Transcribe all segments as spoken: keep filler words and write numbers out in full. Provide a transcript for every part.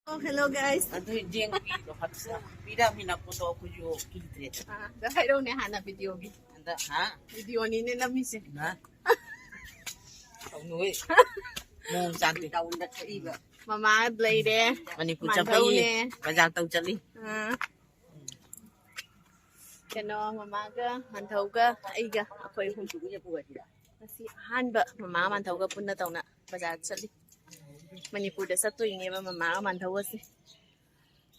Oh, hello, guys. ꯑꯗꯨ ꯌꯦꯡꯕꯤꯔꯣ, ꯍꯥꯞꯆꯤꯜꯂꯣ꯫ ꯄꯤꯔꯛꯑꯃꯤꯅ ꯄꯣꯠꯇꯣ ꯑꯩꯈꯣꯏꯁꯨ ꯀꯤꯗ꯭ꯔꯦꯗꯅ꯫ ꯑꯥ, ꯑꯗ ꯍꯥꯏꯔꯛꯎꯅꯦ ꯍꯥꯟꯅ videoꯒꯤ꯫ ꯍꯟꯗꯛ, ꯍꯥ? Videoꯅꯤꯅꯦ ꯅꯝꯃꯤꯁꯦ꯫ ꯅ? ꯇꯧꯅꯨꯍꯦ꯫ ꯃꯑꯣꯡ ꯆꯥꯗꯦ꯫ ꯃꯃꯥ ꯂꯩꯔꯦ꯫ ꯃꯅꯤꯄꯨꯔ ꯆꯠꯄꯒꯤ ꯃꯥꯟꯙꯧꯅꯦ꯫ ꯕꯖꯥꯔ ꯇꯧ ꯆꯠꯂꯤ꯫ ꯑꯥ꯫ ꯀꯩꯅꯣ, ꯃꯃꯥꯒ ꯃꯥꯟꯙꯧꯒ ꯑꯩꯒ ꯑꯩꯈꯣꯏ ꯑꯍꯨꯝ꯫ ꯉꯁꯤ ꯑꯍꯥꯟꯕ ꯃꯃꯥ ꯃꯥꯟꯙꯧꯒ ꯄꯨꯟꯅ ꯇꯧꯅ ꯕꯖꯥꯔ ꯆꯠꯂꯤ꯫ ꯃꯅꯤꯄꯨꯔꯗ ꯆꯠꯇꯣꯏꯅꯦꯕ ꯃꯃꯥꯒ ꯃꯥꯟꯙꯧꯒꯁꯦ꯫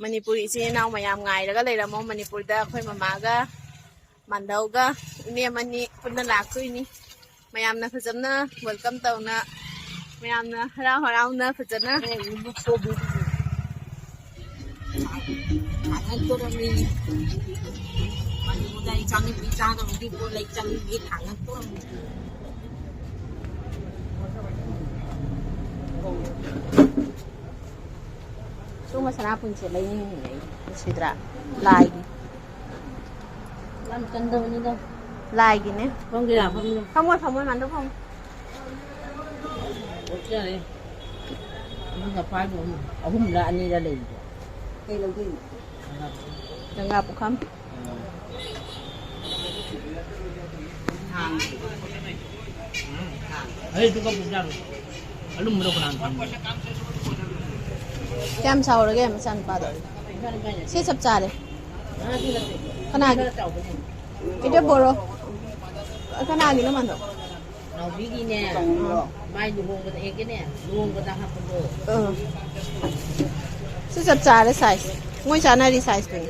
ꯃꯅꯤꯄꯨꯔ ꯏꯆꯤꯟ ꯏꯅꯥꯎ ꯃꯌꯥꯝ ꯉꯥꯏꯔꯒ ꯂꯩꯔꯝꯃꯣ꯫ ꯃꯅꯤꯄꯨꯔꯗ ꯑꯩꯈꯣꯏ ꯃꯃꯥꯒ ꯃꯥꯟꯙꯧꯒ ꯏꯅꯦ ꯑꯃꯅꯤ ꯄꯨꯟꯅ ꯂꯥꯛꯇꯣꯏꯅꯤ꯫ ꯃꯌꯥꯝꯅ ꯐꯖꯅ welcome ꯇꯧꯅ, ꯃꯌꯥꯝꯅ ꯍꯔꯥꯎ ꯍꯔꯥꯎꯅ ꯐꯖꯅ꯫ ꯊꯥꯡꯒꯠꯇꯣꯔꯝꯃꯤ꯫ ꯃꯅꯤꯄꯨꯔꯗ ꯑꯩ ꯆꯥꯅꯤꯡꯕꯤ ꯆꯥꯗꯕꯒꯤ ꯄꯣꯠ ꯂꯩ ꯆꯥꯅꯤꯡꯕꯤ ꯊꯥꯡꯒꯠꯇꯣꯔꯝꯃꯤ꯫ ꯁꯨꯝꯕ ꯁꯅꯥꯕꯨꯟꯁꯦ ꯂꯩꯅꯤꯡꯉꯤꯅꯦ ꯑꯩ꯫ ꯅꯨꯡꯁꯤꯗ꯭ꯔꯥ? ꯂꯥꯏꯒꯤ꯫ ꯌꯥꯝ ꯆꯟꯗꯕꯅꯤꯗ꯫ ꯂꯥꯏꯒꯤꯅꯦ꯫ ꯐꯝꯒꯦꯔꯥ? ꯐꯝꯃꯣ꯫ ꯐꯝꯃꯣꯏ, ꯐꯝꯃꯣꯏ, ꯃꯥꯟꯗꯣ ꯐꯝꯃꯣ꯫ ꯑꯣ, ꯌꯥꯔꯦ꯫ ꯑꯃꯒ ꯄꯥꯏꯕ ꯑꯍꯨꯝ-, ꯑꯍꯨꯝꯂ ꯑꯅꯤꯔ ꯂꯩꯕꯗꯣ꯫ ꯀꯩ ꯂꯧꯗꯣꯏꯅꯣ? ꯒꯪꯒꯥ ꯄꯨꯈꯝ꯫ ꯑꯩ ꯑꯗꯨ ꯀꯞꯄꯨ ꯆꯥꯔꯣꯏ꯫ ꯑꯂꯨꯝꯕꯗꯣ ꯀꯅꯥꯅ ꯊꯝꯃꯤꯅꯣ? ꯀꯌꯥꯝ ꯆꯥꯎꯔꯒꯦ ꯃꯆꯥꯅꯨꯄꯥꯗꯣ? ꯁꯤ ꯆꯞ ꯆꯥꯔꯦ꯫ ꯀꯅꯥꯒꯤ? ꯏꯗꯦ ꯕꯣꯔꯣ꯫ ꯀꯅꯥꯒꯤꯅꯣ ꯃꯥꯗꯣ? ꯅꯥꯎꯕꯤꯒꯤꯅꯦ꯫ ꯃꯥꯏ ꯂꯨꯍꯣꯡꯕꯗ ꯍꯦꯛꯀꯦꯅꯦ꯫ ꯂꯨꯍꯣꯡꯕꯗ ꯍꯥꯞꯄꯗꯣ꯫ ꯑꯥ꯫ ꯁꯤ ꯆꯞ ꯆꯥꯔꯦ size꯫ ꯃꯣꯏ ꯆꯥꯅꯔꯤ sizeꯇꯨꯅꯤ꯫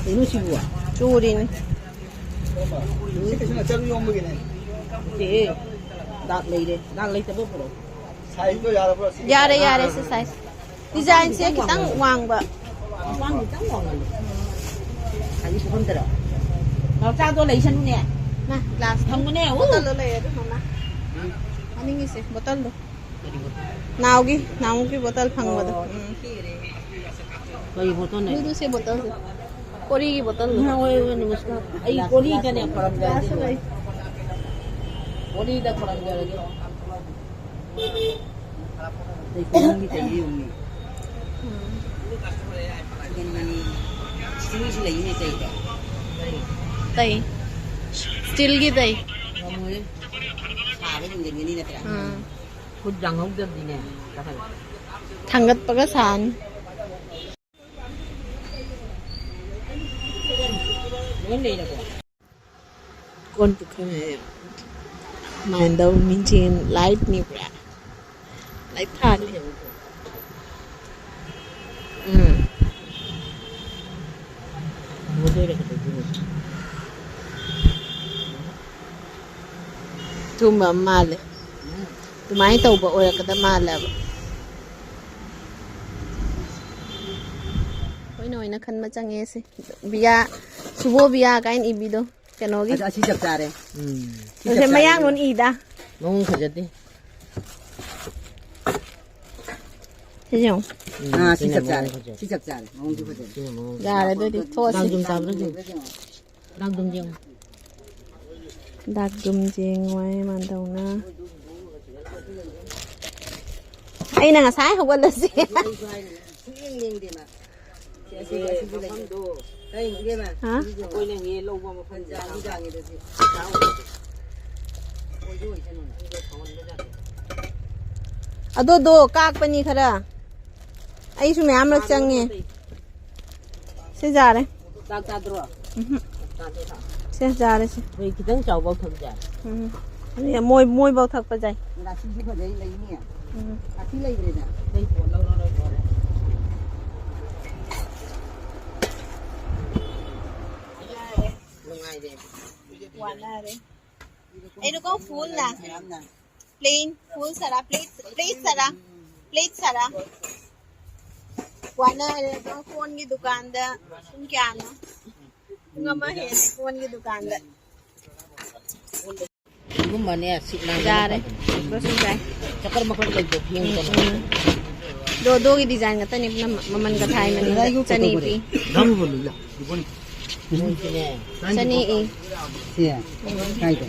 ꯀꯩꯅꯣ ꯁꯤꯕꯨ? ꯆꯨꯔꯤꯅꯤ꯫ ꯁꯤ ꯀꯩꯁꯨ ꯅꯠꯇꯦ, ꯆꯔꯨ ꯌꯣꯝꯕꯒꯤꯅꯦ꯫ ꯅꯠꯇꯦꯍꯦ꯫ ꯗꯥꯛ ꯂꯩꯔꯦ꯫ ꯗꯥꯛ ꯂꯩꯇꯕ ꯄꯨꯔꯛꯎ꯫ Sizeꯇꯣ ꯌꯥꯔꯕ꯭ꯔꯣ? ꯁꯤ ꯌꯥꯔꯦ, ꯌꯥꯔꯦ, ꯁꯤ size꯫ Designꯁꯦ ꯈꯤꯇꯪ ꯋꯥꯡꯕ꯫ ꯃꯄꯥꯟ ꯈꯤꯇꯪ ꯋꯥꯡꯍꯜꯂꯨ꯫ ꯑꯗꯨ ꯄꯨꯈꯝꯗꯔꯣ? ꯅꯥꯎꯆꯥꯗꯣ ꯂꯩꯁꯅꯨꯅꯦ꯫ ꯃꯥ, glass ꯊꯝꯃꯨꯅꯦ, ꯎ꯫ Bottleꯗꯣ ꯂꯩꯔꯦ ꯑꯗꯨ ꯃꯃꯥ꯫ ꯃꯅꯤꯡꯒꯤꯁꯦ, bottleꯗꯣ꯫ ꯀꯔꯤ bottle? ꯅꯥꯎꯒꯤ, ꯅꯥꯎꯒꯤ bottle ꯐꯪꯕꯗꯣ꯫ ꯑꯣ꯫ ꯎꯝ꯫ ꯀꯔꯤ bottleꯅꯣ? ꯑꯗꯨꯗꯨꯁꯦ bottleꯗꯣ꯫ ꯀꯣꯔꯤꯒꯤ bottleꯗꯣ꯫ ꯏꯃꯥ, ꯍꯣꯏ, ꯍꯣꯏ, ꯅꯃꯁꯀꯥꯔ꯫ ꯑꯩ ꯀꯣꯔꯤꯗꯅꯦ ꯈꯣꯏꯔꯝꯖꯔꯒꯦ꯫ ꯀꯣꯔꯤꯗ ꯈꯣꯏꯔꯝꯖꯔꯒꯦ꯫ ꯂꯩ, ꯀꯣꯂꯤꯡꯒꯤ ꯇꯩ ꯌꯦꯡꯉꯨꯅꯦ꯫ ꯎꯝ꯫ ꯁꯤꯗꯅꯤ꯫ ꯁꯤꯗꯅꯤꯁꯨ ꯂꯩꯅꯦ ꯇꯩꯗꯣ꯫ ꯇꯩ꯫ ꯁ꯭ꯇꯤꯜꯒꯤ ꯇꯩ꯫ ꯉꯝꯃꯣꯏꯌꯦ꯫ ꯁꯥꯕ ꯍꯦꯟꯖꯤꯟꯒꯅꯤ ꯅꯠꯇ꯭ꯔꯥ? ꯎꯝ꯫ ꯈꯨꯠ ꯌꯥꯡꯍꯧꯗꯕꯗꯤꯅꯦ꯫ ꯊꯥꯡꯒꯠꯄꯒ ꯁꯥꯅꯤ꯫ ꯂꯣꯏ ꯂꯩꯔꯕꯣ? ꯀꯣꯟ ꯄꯨꯈꯝ ꯍꯥꯏꯌꯦ꯫ ꯃꯥꯏꯟꯗꯧ ꯃꯤꯡꯁꯦꯟ ꯂꯥꯏꯠꯅꯦꯕ꯭ꯔꯥ? ꯂꯥꯏꯠ ꯊꯥꯜꯂꯤ꯫ ꯎꯝ꯫ ꯑꯗꯨꯝꯕ ꯑꯃ ꯃꯥꯜꯂꯦ꯫ ꯑꯗꯨꯃꯥꯏꯅ ꯇꯧꯕ ꯑꯣꯏꯔꯛꯀꯗꯕ ꯃꯥꯜꯂꯦꯕ꯫ ꯑꯩꯈꯣꯏꯅ ꯑꯣꯏꯅ ꯈꯟꯕ ꯆꯪꯉꯦ ꯁꯤ꯫ ꯕꯤꯌꯥ, ꯁꯨꯕꯣ ꯕꯤꯌꯥ ꯀꯥꯏꯅ ꯏꯕꯤꯗꯣ꯫ ꯀꯩꯅꯣꯒꯤ꯫ ꯑꯗꯣ ꯑꯁꯤ ꯆꯞ ꯆꯥꯔꯦ꯫ ꯎꯝ꯫ ꯁꯤ ꯑꯗꯨꯁꯦ ꯆꯞ ꯆꯥꯔꯦ꯫ ꯃꯌꯥꯡꯂꯣꯟ ꯏꯗ꯫ ꯃꯑꯣꯡ ꯐꯖꯗꯦ꯫ ꯁꯤꯁꯦ ꯌꯦꯡꯉꯨ꯫ ꯎꯝ, ꯑꯥ, ꯁꯤ ꯁꯤꯅ ꯆꯞ ꯆꯥꯔꯦ꯫ ꯃꯑꯣꯡ ꯐꯖꯩ꯫ ꯁꯤ ꯆꯞ ꯆꯥꯔꯦ꯫ ꯃꯑꯣꯡꯁꯨ ꯐꯖꯩ꯫ ꯁꯤꯅ ꯃꯑꯣꯡ ꯐꯖꯩ꯫ ꯌꯥꯔꯦ, ꯑꯗꯨꯗꯤ ꯊꯣꯛꯑꯁꯤ꯫ ꯗꯥꯛ ꯌꯦꯡꯉꯨ꯫ ꯗꯥꯛ ꯌꯦꯡꯉꯨ꯫ ꯗꯥꯛ ꯌꯦꯡꯉꯨ ꯍꯥꯏ ꯃꯥꯟꯗꯧꯅ꯫ ꯑꯩꯅ ꯉꯁꯥꯏ ꯍꯧꯒꯠꯂꯁꯤ꯫ ꯁꯨꯛꯌꯦꯡ ꯌꯦꯡꯗꯦ ꯃꯥ꯫ ꯁꯤ ꯑꯁꯤꯗꯤ, ꯑꯁꯤꯁꯨ ꯂꯩ꯫ ꯀꯩ, ꯏꯕꯦꯝꯃ? ꯍꯥ? ꯑꯁꯤꯁꯨ ꯌꯦꯡꯉꯣ꯫ ꯑꯩꯈꯣꯏꯅ ꯍꯦꯛ ꯂꯧꯕ ꯃꯐꯝ ꯐꯟꯖꯥꯒꯤ ꯖꯥꯡꯉꯦ ꯑꯗꯨꯗꯤ꯫ ꯑꯣꯏꯗꯤ ꯑꯣꯏꯁꯅꯨ꯫ ꯑꯗꯨꯗꯣ ꯀꯥꯛꯄꯅꯤ ꯈꯔ꯫ ꯑꯩꯁꯨ ꯃꯌꯥꯝ ꯂꯛ ꯆꯪꯉꯦ꯫ ꯁꯤ ꯌꯥꯔꯦ꯫ ꯆꯥꯛ ꯆꯥꯗ꯭ꯔꯣ? ꯎꯝꯍꯨꯝ꯫ ꯆꯥꯗꯦ ꯂꯥꯛꯑꯣ꯫ ꯁꯦ, ꯌꯥꯔꯦ ꯁꯦ꯫ ꯑꯩꯈꯣꯏ ꯈꯤꯇꯪ ꯆꯥꯎꯕ ꯊꯛꯁꯦ꯫ ꯎꯝ꯫ ꯑꯗꯨꯗꯤ ꯃꯣꯏ, ꯃꯣꯏꯐꯥꯎ ꯊꯛꯄ ꯌꯥꯏ꯫ ꯂꯥꯁꯤꯁꯨ ꯐꯖꯩ, ꯂꯩꯅꯤ꯫ ꯎꯝ꯫ ꯂꯥꯁꯤ ꯂꯩꯕ꯭ꯔꯦꯗ꯫ ꯂꯩ, ꯄꯣꯠ ꯂꯧꯔꯔꯣꯏ, ꯂꯣꯏꯔꯦ꯫ ꯅꯨꯡꯉꯥꯏꯔꯦ꯫ ꯋꯥꯅꯔꯦ꯫ ꯑꯩꯅꯀꯣ ꯐꯨꯜꯅ꯫ ꯌꯥꯝꯅ꯫ Plain, full ꯁꯥꯔꯥ, plate, plate ꯁꯥꯔꯥ, plate ꯁꯥꯔꯥ꯫ ꯋꯥꯅꯔꯦ ꯑꯗꯣ ꯀꯣꯟꯒꯤ ꯗꯨꯀꯥꯟꯗ ꯄꯨꯡ ꯀꯌꯥꯅꯣ? ꯄꯨꯡ ꯑꯃ ꯍꯦꯜꯂꯦ ꯀꯣꯟꯒꯤ ꯗꯨꯀꯥꯟꯗ꯫ ꯑꯗꯨꯒꯨꯝꯕꯅꯦ, ꯁꯤꯠ ꯅꯥꯟꯕꯅ ꯌꯥꯔꯦ꯫ ꯐꯕꯅꯦ꯫ ꯀꯁꯨ ꯌꯥꯏ꯫ ꯆꯀꯔ ꯃꯀꯔ ꯂꯩꯕꯗꯣ ꯐꯦꯡꯗꯅ꯫ ꯎꯝ꯫ ꯗꯣ, ꯗꯣꯒꯤ design ꯈꯛꯇꯅꯤ, ꯃꯃꯜꯒ ꯊꯥꯏ ꯃꯅꯤꯡꯗ꯫ ꯆꯅꯤ ꯄꯤ꯫ ꯃꯣꯏꯁꯨꯅꯦ꯫ ꯆꯅꯤ ꯏ꯫ ꯁꯤ ꯀꯥꯏꯗ?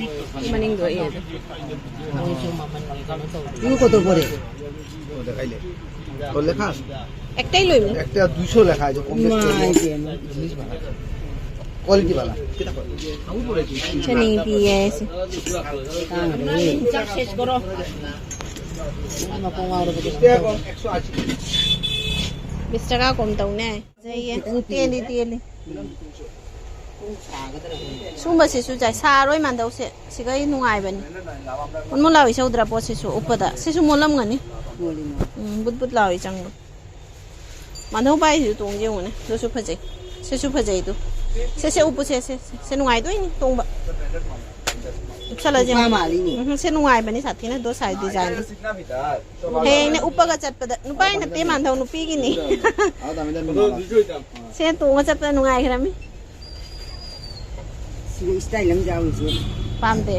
ꯃꯅꯤꯡꯗꯣ ꯏ ꯑꯗꯣ꯫ ꯃꯣꯏꯁꯨ ꯃꯃꯜ ꯀꯩꯅꯣ ꯇꯧꯗꯦ꯫ ꯏ ꯀꯣꯠꯇꯣ ꯄꯣꯔꯦ꯫ দেখাইলে। তোর লেখা আছে? একটাই লইব। একটা দুইশো লেখা আছে, পঞ্চাশ টাকা। ইংলিশ বালা। কোয়ালিটি বালা। আচ্ছা, নেই পিএস। শেষ করো। বিশ টাকা কম দাও না। ꯇꯦꯜꯂꯤ, ꯇꯦꯜꯂꯤ꯫ ꯁꯨꯝꯕꯁꯤꯁꯨ ꯆꯥꯏ꯫ ꯁꯥꯔꯣꯏ ꯃꯥꯟꯗꯧꯁꯦ꯫ ꯁꯤꯒ ꯅꯨꯡꯉꯥꯏꯕꯅꯤ꯫ ꯃꯨꯟ ꯃꯨꯟ ꯂꯥꯎꯏ ꯆꯧꯗ꯭ꯔꯥ ꯄꯣꯠꯁꯤꯁꯨ ꯎꯞꯄꯗ꯫ ꯁꯤꯁꯨ ꯃꯣꯜꯂꯝꯒꯅꯤ꯫ ꯎꯝ, ꯕꯨꯠ ꯕꯨꯠ ꯂꯥꯎꯏ ꯆꯪꯕ꯫ ꯃꯥꯟꯗꯧ ꯄꯥꯏꯁꯤꯁꯨ ꯇꯣꯡꯖꯦ ꯌꯦꯡꯉꯨꯅꯦ꯫ ꯑꯗꯨꯁꯨ ꯐꯖꯩ꯫ ꯁꯤꯁꯨ ꯐꯖꯩ ꯑꯗꯨ꯫ ꯁꯦ, ꯁꯦ, ꯎꯞꯄꯨ ꯁꯦ, ꯁꯦ, ꯁꯦ꯫ ꯁꯦ ꯅꯨꯡꯉꯥꯏꯗꯣꯏꯅꯤ ꯇꯣꯡꯕ꯫ ꯎꯞꯁꯜꯂꯁꯦ ꯅꯨꯄꯥ ꯌꯦꯡꯉꯨ꯫ ꯃꯥꯜꯂꯤꯅꯦ꯫ ꯎꯝ, ꯁꯦ ꯅꯨꯡꯉꯥꯏꯕꯅꯤ ꯁꯥꯊꯤꯅ ꯑꯗꯣ ꯁꯥꯏ ꯗꯤꯖꯥꯏꯟꯗꯤ꯫ ꯍꯌꯦꯡꯅꯦ ꯎꯞꯄꯒ ꯆꯠꯄꯗ ꯅꯨꯄꯥ ꯅꯠꯇꯦ ꯃꯥꯟꯗꯧ ꯅꯨꯄꯤꯒꯤꯅꯤ꯫ ꯁꯦ ꯇꯣꯡꯉ ꯆꯠꯄꯗ ꯅꯨꯡꯉꯥꯏꯈ꯭ꯔꯃꯤ꯫ ꯁꯤꯒ ꯏꯁꯇꯥꯏꯜ ꯑꯃ ꯌꯥꯎꯔꯤꯁꯦ꯫ ꯄꯥꯝꯗꯦ꯫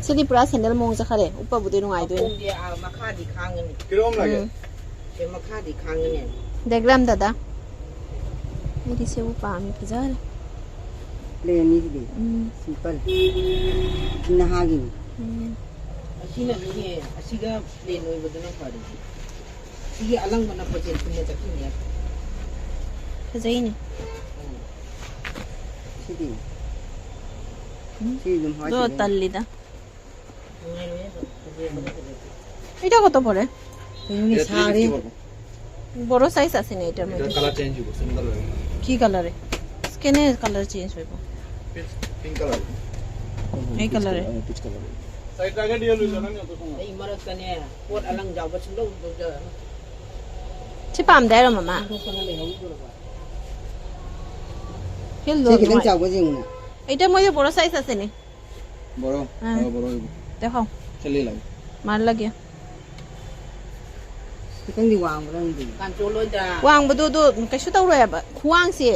ꯁꯤꯗꯤ ꯄꯨꯔꯥ ꯁꯦꯟꯗꯜ ꯃꯑꯣꯡ ꯆꯠꯈꯔꯦ꯫ ꯎꯞꯄꯕꯨꯗꯤ ꯅꯨꯡꯉꯥꯏꯗꯣꯏꯅꯤ꯫ ꯃꯈꯣꯡꯗꯤ, ꯑꯥ, ꯃꯈꯥꯗꯤ ꯈꯥꯡꯒꯅꯤ꯫ ꯀꯤꯂꯣꯝ ꯂꯥꯛꯑꯦ꯫ ꯎꯝ꯫ ꯁꯦ ꯃꯈꯥꯗꯤ ꯈꯥꯡꯒꯅꯤ꯫ ꯗꯦꯒ꯭ꯔꯥꯝ ꯗꯗꯥ꯫ ꯑꯩꯗꯤ ꯁꯤꯕꯨ ꯄꯥꯝꯃꯤ, ꯐꯖꯔꯦ꯫ ꯄ꯭ꯂꯦꯟꯅꯤ ꯁꯤꯗꯤ꯫ ꯎꯝ꯫ ꯁꯤꯝꯄꯜ꯫ ꯁꯤ ꯅꯍꯥꯒꯤꯅꯤ꯫ ꯎꯝ꯫ ꯑꯁꯤꯅꯅꯤꯅꯦ, ꯑꯁꯤꯒ ꯄ꯭ꯂꯦꯟ ꯑꯣꯏꯕꯗꯨꯅ ꯐꯔꯤꯁꯦ꯫ ꯁꯤꯒꯤ ꯑꯂꯪꯕ ꯅꯞꯄꯁꯦ ꯊꯨꯅ ꯆꯠꯈꯤꯅꯦ꯫ ꯐꯖꯩꯅꯦ꯫ ꯎꯝ꯫ ꯁꯤꯗꯤ? ꯎꯝ꯫ ꯁꯤ ꯑꯗꯨꯝ ꯑꯗꯣ ꯍꯥꯏꯁꯤꯅꯦ꯫ ꯇꯜꯂꯤꯗ꯫ ꯅꯨꯡꯉꯥꯏꯔꯣꯏꯍꯦ ꯑꯗꯣ꯫ ꯐꯖꯩ, ꯐꯖꯩ, ꯐꯖꯩ꯫ এটা কত পড়ে? ꯀꯩꯅꯣꯅꯦ, এটা ꯊ꯭ꯔꯤ ꯁꯥꯔꯦ꯫ ꯐꯤꯐꯇꯤ ꯄড়বো। বড় সাইজ আছে নি এটার এটা মধ্যে? কালার চেঞ্জ হইব, সেম কালার হইব। কি কালারে? স্ক্রিনে কালার চেঞ্জ হইব। Pink, pink colour. এই কালারে? হ্যাঁ, peach colour. Side right yellow ꯏꯜꯂꯣ ꯅꯪ ꯌꯥꯝ ꯇꯧꯁꯪꯉꯣ꯫ ꯑꯩ ꯃꯔꯛꯇꯅꯦ, ꯄꯣꯠ ꯑꯂꯪ ꯌꯥꯎꯕ ꯁꯨꯡꯂꯧ ꯂꯧꯖꯔꯅꯨ꯫ ꯁꯤ ꯄꯥꯝꯗꯦ ꯍꯥꯏꯔꯣ, ꯃꯃꯥ? ꯍꯨꯟꯗꯣꯛꯇꯅ ꯂꯩꯍꯧꯗꯣꯔꯕ꯫ ꯁꯤ ꯈꯤꯇꯪ ꯅꯨꯡꯉꯥꯏ-, ꯆꯥꯎꯕ ꯌꯦꯡꯉꯨꯅꯦ꯫ এটা মধ্যে বড় সাইজ আছে নি? বড়? হ্যাঁ। হ্যাঁ, বড় হইব। দেখাও। খেলে লাগে। মার লাগে। ꯈꯤꯇꯪꯗꯤ ꯋꯥꯡꯕ꯭ꯔꯥ ꯈꯪꯗꯦ꯫ ꯀꯥꯟꯆꯣꯜ ꯍꯣꯏꯗ꯫ ꯋꯥꯡꯕꯗꯣ ꯑꯗꯣ ꯀꯩꯁꯨ ꯇꯧꯔꯣꯏ ꯍꯥꯏꯕ꯫ ꯈꯨꯋꯥꯡꯁꯦ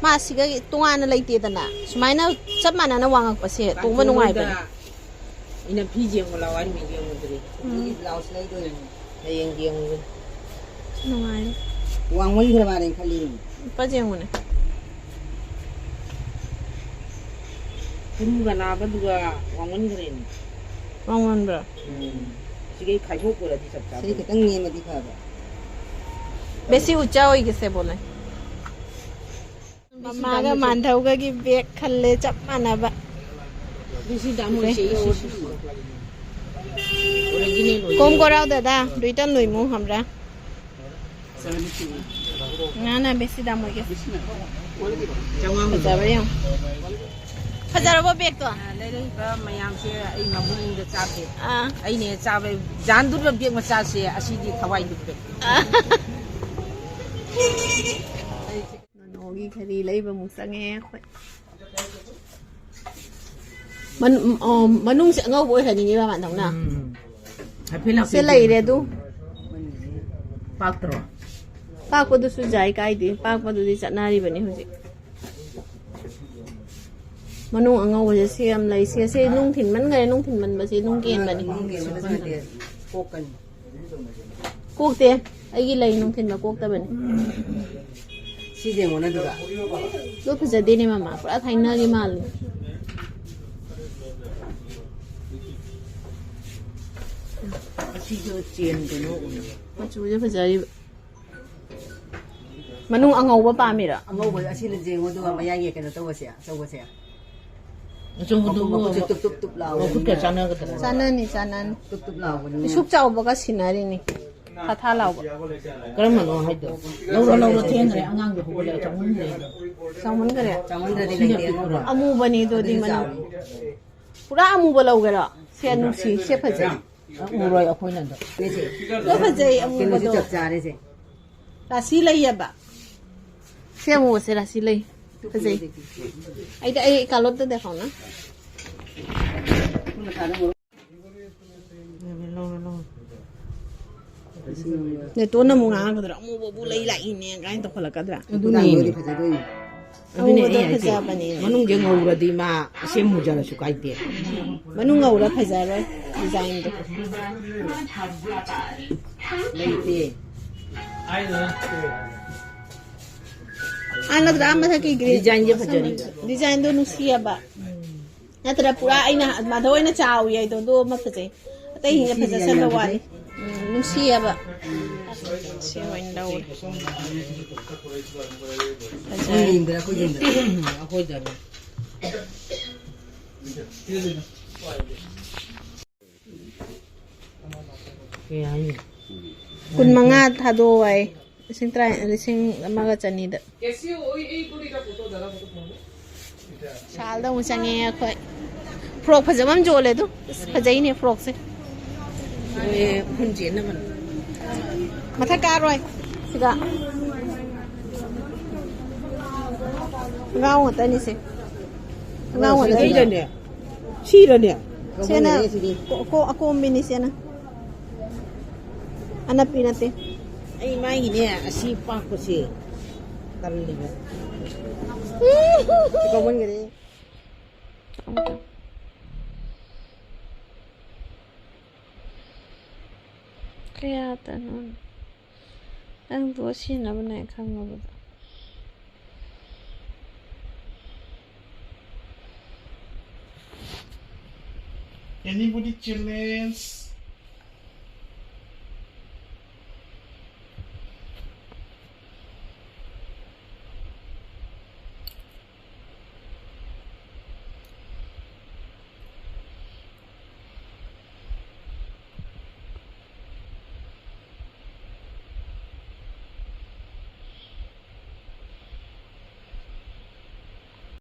ꯃꯥ ꯁꯤꯒ ꯇꯣꯉꯥꯟꯅ ꯂꯩꯇꯦꯗꯅ꯫ ꯁꯨꯃꯥꯏꯅ ꯆꯞ ꯃꯥꯟꯅꯅ ꯋꯥꯡꯉꯛꯄꯁꯦ ꯇꯣꯡꯕ ꯀꯥꯟꯆꯣꯜ ꯍꯣꯏꯗ ꯅꯨꯡꯉꯥꯏꯕꯅꯦ꯫ ꯑꯩꯅ ꯐꯤ ꯌꯦꯡꯉꯨ ꯂꯥꯎ ꯍꯥꯏꯔꯤꯃꯤ, ꯌꯦꯡꯉꯨꯗ꯭ꯔꯤ꯫ ꯎꯝ꯫ ꯑꯗꯨꯒꯤ ꯕ꯭ꯂꯥꯎꯁ ꯂꯩꯗꯣꯏꯅꯤ꯫ ꯍꯌꯦꯡ ꯌꯦꯡꯉꯨꯒꯦ꯫ ꯅꯨꯡꯉꯥꯏꯔꯦ꯫ ꯋꯥꯡꯃꯟꯈ꯭ꯔ ꯃꯥꯜꯂꯦ ꯈꯜꯂꯤ꯫ ꯂꯨꯄꯥ ꯌꯦꯡꯉꯨꯅꯦ꯫ ꯌꯨꯝꯒ ꯅꯥꯕꯗꯨꯒ ꯋꯥꯡꯃꯟꯈ꯭ꯔꯦꯅꯦ꯫ ꯋꯥꯡꯃꯟꯕ꯭ꯔꯥ? ꯎꯝ꯫ ꯁꯤꯒꯩ ꯈꯥꯏꯗꯣꯛꯄꯤꯔꯗꯤ ꯆꯞ ꯆꯥꯗꯣꯏꯅꯤ꯫ ꯁꯤ ꯈꯤꯇꯪ ꯅꯦꯝꯃꯗꯤ ꯐꯕ꯫ ꯕꯦꯁꯤ ꯎꯆꯥ ꯑꯣꯏꯒꯦꯁꯦ ꯕꯣꯂꯦ꯫ ꯃꯃꯥꯒ ꯃꯥꯟꯙꯧꯒꯒꯤ ꯕꯦꯒ ꯈꯜꯂꯦ ꯆꯞ ꯃꯥꯟꯅꯕ꯫ ꯕꯦꯁꯤ ꯗꯥꯝ ꯑꯣꯏꯁꯦ, ꯏꯁ, ꯏꯁ, ꯏꯁ꯫ Original ꯑꯣꯏ꯫ ꯀꯣꯝ ꯀꯣꯔꯥꯎ ꯗꯗꯥ, ꯗꯨꯏꯇꯟ ꯂꯣꯏꯃꯨ ꯍꯝꯔꯥ꯫ ꯉꯥꯅ ꯕꯦꯁꯤ ꯗꯥꯝ ꯑꯣꯏꯒꯦ꯫ ꯐꯖꯕ꯭ꯔꯥ ꯌꯦꯡꯉꯣ꯫ ꯐꯖꯔꯕꯣ ꯕꯦꯒꯇꯣ? ꯑ, ꯂꯩꯔꯛꯏꯕ ꯃꯌꯥꯝꯁꯦ ꯑꯩ ꯃꯕꯨꯡꯗ ꯆꯥꯗꯦ꯫ ꯑꯥ꯫ ꯑꯩꯅ ꯍꯦꯛ ꯆꯥꯕ ꯖꯥꯟꯗꯨꯔꯕ ꯕꯦꯒ ꯃꯆꯥꯁꯦ ꯑꯁꯤꯗꯤ ꯊꯋꯥꯏ ꯂꯨꯞꯄꯦ꯫ ꯑꯥ꯫ ꯅꯣꯅꯣꯒꯤ ꯘꯔꯤ ꯂꯩꯕ ꯑꯃꯨꯛ ꯆꯪꯉꯦ ꯑꯩꯈꯣꯏ꯫ ꯃꯅꯨꯡꯁꯦ ꯑꯉꯧꯕ ꯑꯣꯏꯍꯟꯅꯤꯡꯉꯤꯕ ꯃꯥꯟꯗꯧꯅ꯫ ꯎꯝ꯫ ꯍꯥꯏꯐꯦꯠ ꯂꯥꯛꯄꯤꯌꯨ꯫ ꯁꯦ ꯂꯩꯔꯦ ꯑꯗꯨ꯫ ꯄꯥꯛꯇ꯭ꯔꯣ? ꯄꯥꯛꯄꯗꯨꯁꯨ ꯌꯥꯏ ꯀꯥꯏꯗꯦ꯫ ꯄꯥꯛꯄꯗꯨꯗꯤ ꯆꯠꯅꯔꯤꯕꯅꯤ ꯍꯧꯖꯤꯛ꯫ ꯃꯅꯨꯡ ꯑꯉꯧꯕꯁꯦ ꯁꯤ ꯌꯥꯝ ꯂꯩ꯫ ꯁꯤ, ꯁꯤ ꯅꯨꯡ ꯊꯤꯟꯃꯟꯈꯔꯦ, ꯅꯨꯡ ꯊꯤꯟꯃꯟꯕꯁꯦ ꯅꯨꯡ ꯀꯦꯟꯕꯅꯤ꯫ ꯅꯨꯡ ꯀꯦꯟꯕꯅ ꯐꯠꯇꯦ꯫ ꯀꯣꯛꯀꯅꯤ꯫ ꯀꯣꯛꯇꯦ꯫ ꯑꯩꯒꯤ ꯂꯩ ꯅꯨꯡꯊꯤꯟꯗ ꯀꯣꯛꯇꯕꯅꯤ꯫ ꯁꯤꯁꯦ ꯌꯦꯡꯉꯣꯅꯦ ꯑꯗꯨꯒ꯫ ꯑꯗꯨ ꯐꯖꯗꯦꯅꯦ ꯃꯃꯥ, ꯄꯨꯔꯥ ꯊꯥꯏꯅꯒꯤ ꯃꯥꯜꯂꯦ꯫ ꯑꯁꯤꯁꯨ ꯆꯦꯟ ꯀꯩꯅꯣ ꯑꯣꯏ꯫ ꯃꯆꯨꯁꯦ ꯐꯖꯔꯤꯕ꯫ ꯃꯅꯨꯡ ꯑꯉꯧꯕ ꯄꯥꯝꯃꯤꯔꯣ? ꯑꯉꯧꯕ ꯑꯁꯤꯅ ꯌꯦꯡꯉꯣ ꯑꯗꯨꯒ ꯃꯌꯥꯏꯒꯤ ꯀꯩꯅꯣ ꯇꯧꯕꯁꯦ, ꯑꯆꯧꯕꯁꯦ꯫ ꯑꯆꯧꯕꯗꯨꯕꯨ ꯃꯈꯨꯠꯁꯦ ꯇꯨꯞ ꯇꯨꯞ ꯇꯨꯞ ꯂꯥꯎꯕꯅꯤꯅ꯫ ꯃꯈꯨꯠꯀ ꯆꯥꯟꯅꯒꯗ꯭ꯔꯥ? ꯆꯥꯟꯅꯅꯤ, ꯆꯥꯟꯅꯅꯤ꯫ ꯇꯨꯞ ꯇꯨꯞ ꯂꯥꯎꯕꯅꯤꯅ꯫ ꯏꯁꯨꯛ ꯆꯥꯎꯕꯒ ꯁꯤꯟꯅꯔꯤꯅꯤ꯫ ꯊꯥ ꯊꯥ ꯂꯥꯎꯕ꯫ ꯀꯔꯝꯕꯅꯣ ꯍꯥꯏꯗꯣ? ꯂꯧꯔꯣ, ꯂꯧꯔꯣ, ꯊꯦꯡꯈ꯭ꯔꯦ꯫ ꯑꯉꯥꯡꯗꯣ ꯍꯧꯒꯠꯂꯛꯑꯦ, ꯆꯥꯎꯃꯟꯈ꯭ꯔꯦ꯫ ꯆꯥꯎꯃꯟꯈꯔꯦ? ꯆꯥꯎꯃꯟꯗ꯭ꯔꯗꯤ ꯁꯤꯅ ꯂꯩꯇꯦ, ꯄꯤꯛꯄ꯭ꯔꯣ? ꯑꯉꯧꯕ꯫ ꯑꯃꯨꯕꯅꯤꯗꯣ ꯑꯗꯨꯗꯤ ꯑꯗꯨꯗꯤ ꯃꯅꯨꯡ꯫ ꯆꯥꯎꯔꯦ꯫ ꯄꯨꯔꯥ ꯑꯃꯨꯕ ꯂꯧꯒꯦꯔꯣ? ꯁꯦ ꯅꯨꯡꯁꯤ, ꯁꯦ ꯐꯖꯩ꯫ ꯎꯔꯣꯏ ꯑꯩꯈꯣꯏꯅ ꯑꯗꯣ꯫ ꯁꯦ, ꯁꯦ꯫ ꯑꯗꯣ ꯐꯖꯩ, ꯀꯩꯅꯣꯁꯦ ꯑꯃꯨꯕꯗꯣ꯫ ꯆꯞ ꯆꯥꯔꯦ ꯁꯦ꯫ ꯔꯥꯁꯤ ꯂꯩꯌꯦꯕ꯫ ꯁꯦ ꯑꯃꯨꯕꯁꯦ ꯔꯥꯁꯤ ꯂꯩ꯫ ꯐꯖꯩ꯫ ꯑꯩꯗꯤ ꯑꯩ ꯀꯥꯂꯣꯠꯇ ꯗꯦꯈꯥꯎꯅ꯫ ꯅꯦꯇꯣꯟꯅ ꯑꯃꯨꯛ ꯉꯥꯡꯉꯛꯀꯗ꯭ꯔꯥ? "ꯑꯃꯨꯕꯕꯨ ꯂꯩ ꯂꯥꯛꯏꯅꯦ" ꯀꯥꯏꯅ ꯇꯧꯈꯠꯂꯛꯀꯗ꯭ꯔꯥ? ꯑꯗꯨꯅꯦ꯫ ꯐꯖꯗꯣꯏꯅꯤ꯫ ꯑꯗꯨꯅꯦ ꯑꯉꯧꯕꯗꯣ ꯑꯩ ꯍꯥꯏꯁꯦ꯫ ꯐꯖꯕꯅꯦ꯫ ꯃꯅꯨꯡꯁꯦ ꯉꯧꯔꯗꯤ ꯃꯥ ꯑꯁꯦꯝ ꯃꯨꯖꯔꯁꯨ ꯀꯥꯏꯗꯦ꯫ ꯃꯅꯨꯡ ꯉꯧꯔ ꯐꯖꯔꯣꯏ ꯗꯤꯖꯥꯏꯟꯗꯣ꯫ ꯂꯩꯇꯦ꯫ ꯑꯥ, ꯅꯠꯇ꯭ꯔꯥ? ꯑꯥ, ꯃꯊꯛꯀꯤ ꯒ꯭ꯔꯤꯟ꯫ ꯗꯤꯖꯥꯏꯟꯁꯦ ꯐꯖꯔꯤꯕ꯫ ꯗꯤꯖꯥꯏꯟꯗꯣ ꯅꯨꯡꯁꯤꯌꯦꯕ꯫ ꯅꯠꯇ꯭ꯔ ꯄꯨꯔꯥ ꯑꯩꯅ ꯃꯥꯗ ꯑꯣꯏꯅ ꯆꯥꯎ ꯌꯥꯏꯗꯣ ꯑꯗꯨ ꯑꯃ ꯐꯖꯩ꯫ ꯑꯇꯩꯁꯤꯡꯅ ꯐꯖꯁꯟꯕ ꯋꯥꯅꯤ꯫ ꯎꯝ, ꯅꯨꯡꯁꯤꯌꯦꯕ꯫ ꯁꯤ ꯑꯣꯏꯅ ꯂꯧꯔꯦ꯫ ꯐꯖꯔꯦ꯫ ꯑꯩꯈꯣꯏ ꯌꯦꯡꯗ꯭ꯔꯦ ꯑꯩꯈꯣꯏ ꯌꯦꯡꯗ꯭ꯔꯦ ꯑꯩꯈꯣꯏꯗꯅꯦ꯫ ꯀꯩ ꯍꯥꯏꯅꯤ? ꯀꯨꯟ ꯃꯉꯥ ꯊꯥꯗꯣꯛꯑꯣ ꯍꯥꯏ꯫ ꯂꯤꯁꯤꯡ ꯇꯔꯥ, ꯂꯤꯁꯤꯡ ꯑꯃꯒ ꯆꯅꯤꯗ꯫ ꯁꯥꯜꯗ ꯑꯃꯨꯛ ꯆꯪꯉꯛꯑꯦ ꯑꯩꯈꯣꯏ꯫ ꯐ꯭ꯔꯣꯛ ꯐꯖꯕ ꯑꯃ ꯌꯣꯜꯂꯦ ꯑꯗꯨ꯫ ꯑꯁ, ꯐꯖꯩꯅꯦ ꯐ꯭ꯔꯣꯛꯁꯦ꯫ ꯍꯣꯏ, ꯎꯐꯨꯟ ꯆꯦꯟꯅꯕꯅꯤ꯫ ꯃꯊꯛ ꯀꯥꯔꯣꯏ꯫ ꯁꯤꯗ꯫ ꯈꯣꯡꯒ꯭ꯔꯥꯎ ꯉꯥꯛꯇꯅꯤꯁꯦ꯫ ꯈꯣꯡꯒ꯭ꯔꯥꯎ ꯉꯥꯛꯇꯅꯤ꯫ ꯁꯤꯗꯩꯗꯅꯦ꯫ ꯁꯤꯔꯅꯦ꯫ ꯁꯦꯅ ꯀꯣ-, ꯀꯣ-, ꯑꯀꯣꯝꯕꯤꯅꯤ ꯁꯦꯅ꯫ ꯑꯅꯞꯄꯤ ꯅꯠꯇꯦ꯫ ꯑꯩ ꯃꯥꯏꯒꯤꯅꯦ ꯑꯁꯤ ꯄꯥꯛꯄꯁꯦ ꯇꯜꯂꯤꯕ꯫ ꯀꯧꯃꯟꯈꯔꯦ꯫ ꯀꯌꯥꯗꯅꯣ? ꯅꯪꯗꯣ ꯁꯤꯖꯤꯟꯅꯕꯅꯦ ꯈꯪꯉꯕꯗꯣ꯫ Anybody challenge?